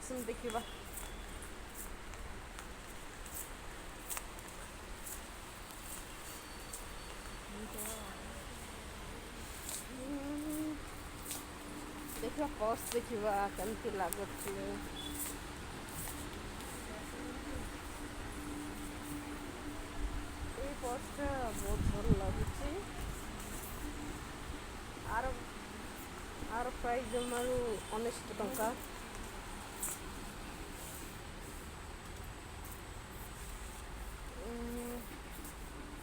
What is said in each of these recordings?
ଆସନ୍ତୁ ଦେଖିବା। ଦେଖିବା, ପର୍ସ ଦେଖିବା କେମିତି ଲାଗୁଛି। ଏଇ ପର୍ସଟା ବହୁତ ଭଲ ଲାଗୁଛି। ଆର ଆର ପ୍ରାଇସ୍ ଜମାରୁ 99 ଟଙ୍କା।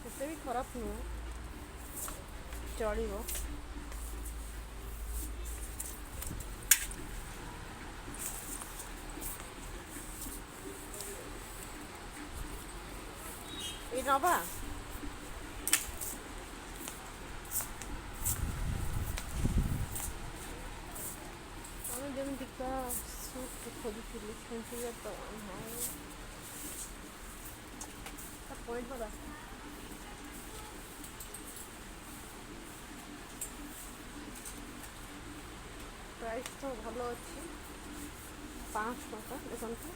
ସେତେ ବି ଖରାପ ନୁହେଁ, ଚଳିବ। ଏଇ ନବା। ଆମେ ଯେମିତିକା ସୁଟ୍ ଖୋଜୁଥିଲୁ ସେମିତିକା ତ ନାହିଁ। ତା ପଏଣ୍ଟ ବାଲା ପ୍ରାଇସ୍ ତ ଭଲ ଅଛି, 500 ଟଙ୍କା। ଦେଖନ୍ତୁ।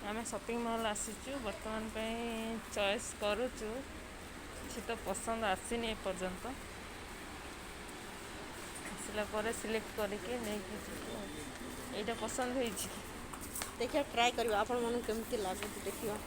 ଆମେ ସପିଂ ମଲ୍ ଆସିଛୁ, ବର୍ତ୍ତମାନ ପାଇଁ ଚଏସ୍ କରୁଛୁ। କିଛି ତ ପସନ୍ଦ ଆସିନି ଏପର୍ଯ୍ୟନ୍ତ। ଆସିଲା ପରେ ସିଲେକ୍ଟ କରିକି ନେଇକି ଯିବୁ। ଏଇଟା ପସନ୍ଦ ହେଇଛି କି? ଦେଖିବା, ଟ୍ରାଏ କରିବା, ଆପଣମାନଙ୍କୁ କେମିତି ଲାଗୁଛି ଦେଖିବା।